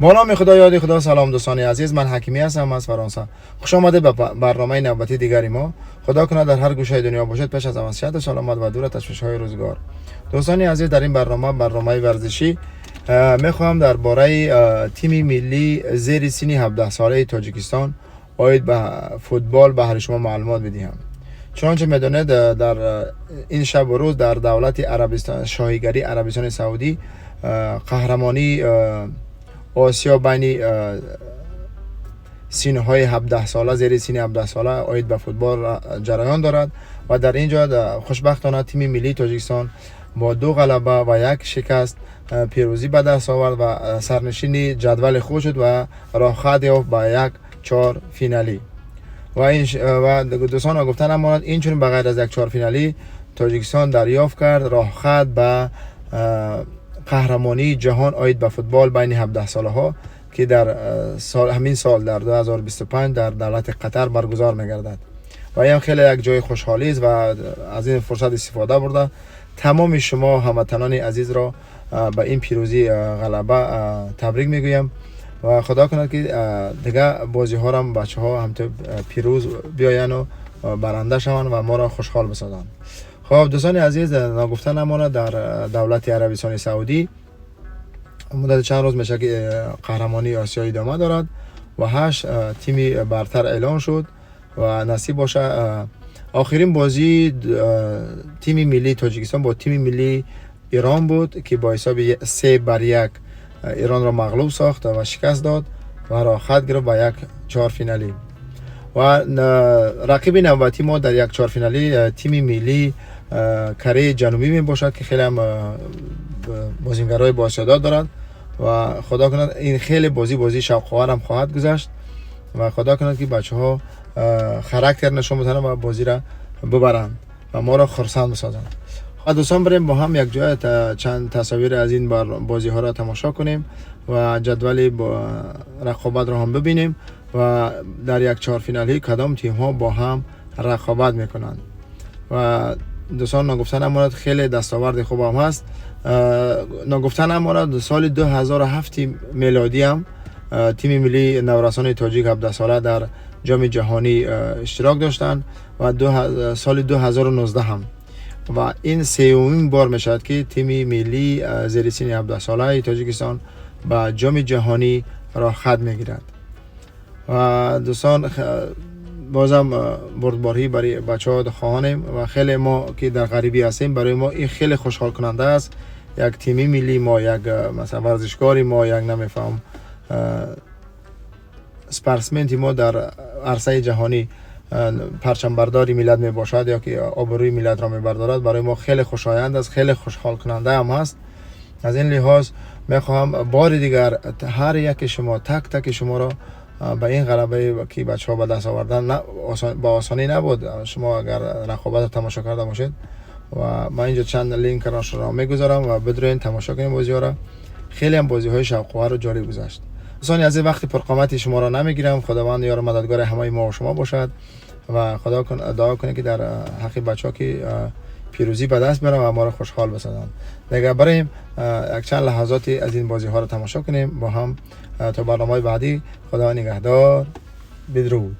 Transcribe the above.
Бо номи Худо, ёди Худо. Салом, дӯстони азиз, ман Ҳакимӣ ҳастам аз Фаронса. Хуш омадед ба барномаи навбатии дигари мо. Худо кунад, дар ҳар гӯшаи дунё бошед, пеш аз ҳама сиҳату саломат ва дур аз ташвишҳои рӯзгор. Дӯстони азиз, дар ин барнома, барномаи варзишӣ, мехоҳам дар бораи тими миллии зери синни 17 солаи Тоҷикистон оид ба футбол ба ҳари шумо маълумот бидиҳам. Чунонче медонед, дар ин шабу рӯз дар давлати Арабистон, Шоҳигарии Арабистони Саудӣ, қаҳрамонии Осиё байни синҳои 17 сола, зери синни 17 сола оид ба футбол ҷараён дорад ва дар ин ҷо хушбахтона тими миллии Тоҷикистон бо ду ғалаба ва як шикаст пирӯзӣ ба даст овард ва сарнишини ҷадвали худ шуд ва роҳхат ёфт ба як чор финалӣ. Ва ин ва дӯстон, гуфта намонад, инчунин ба ғайр аз як чорфиналӣ Тоҷикистон дарёфт кард роҳхат ба қаҳрамонии ҷаҳон оид ба футбол байни 17 солаҳо, ки дар ҳамин сол, дар 2025, дар давлати Қатар баргузор мегардад. Ва ин хеле як ҷои хушҳолист ва аз ин фурсат истифода бурда, тамоми шумо ҳамватанони азизро ба ин пирӯзӣ, ғалаба табрик мегӯям. Ва Худо кунад, ки дигар бозиҳорам бачаҳо ҳамту пирӯз биёяну баранда шаванд ва моро хушҳол бисозанд. Хоб, дӯстони азиз, ногуфта намонад, дар давлати Арабистони Саудӣ муддати чанд рӯз мешавад, ки қаҳрамонии Осиё идома дорад ва ҳашт тими бартар эълон шуд. Ва насиб боша, охирин бозии тими миллии Тоҷикистон бо тими миллии Ирон буд, ки бо ҳисоби 3-1 Иронро мағлуб сохт ва шикаст дод ва роҳхат гирифт ба як чорфиналӣ. Ва рақиби навбатии мо дар як чорфиналӣ тими миллии Кореяи Ҷанубӣ мебошад, ки хеле ҳам бозингарои боистеъдод дорад. Ва Худо кунад, ин хеле бозии шавқоварам хоҳад гузашт ва Худо кунад, ки бачаҳо характер нишон бидиҳанд ва бозиро бибаранд ва моро хурсанд бисозанд. Дӯстон, барем бо ҳам якҷоя чанд тасовир аз ин бозиҳоро тамошо кунем ва ҷадвали рақобатро ҳам бибинем ва дар як чорфиналӣ кадом тимҳо бо ҳам рақобат мекунанд. Ва дӯстон, ногуфта намонад, хеле дастоварди хубам ҳаст. Ногуфта намонад, соли 2007 мелодиам тими миллии наврасони тоҷик 17 сола дар Ҷоми ҷаҳонӣ иштирок доштанд ва соли 2019 ҳам. Ва ин сеюмин бор мешавад, ки тими миллии зери синни 17 солаи Тоҷикистон ба Ҷоми ҷаҳонӣ роҳхат мегирад. Ва дӯстон, бозам бурдборӣ барои бачаҳо хоҳонем. Ва хеле мо, ки дар ғарибӣ ҳастем, барои мо ин хеле хушҳолкунанда аст. Як тими миллии мо, як масалан варзишкори мо, як намефаҳмам, спортсменти мо дар арсаи ҷаҳонӣ парчамбардори миллат мебошад ё ки обрӯи миллатро мебардорад, барои мо хеле хушоянд аст, хеле хушҳолкунанда ҳам ҳаст. Аз ин лиҳоз мехоҳам бори дигар ҳар яке шумо, так таки шуморо ба ин ғалабае, ки бачаҳо ба даст овардан, ба осонӣ набуд. Шумо агар рақобатро тамошо карда бошед, ва ман инҷо чанд линкашро мегузорам ва бидроен, тамошо кунем бозиҳоро. Хеле ҳам бозиҳои шавқовару ҷолиб гузашт. Дӯстони азиз, вақти пурқомати шуморо намегирам. Худованд ёру мададгори ҳамаи мо шумо бошад ва Худо дуо кунед, ки дар ҳаққи бачаҳо, ки пирӯзӣ ба даст биёранд ва моро хушҳол бисозанд. Дигар барем, якчанд лаҳазоти аз ин бозиҳоро тамошо кунем бо ҳам. То барномаҳои баъдӣ, Худо нигаҳдор, бидруд.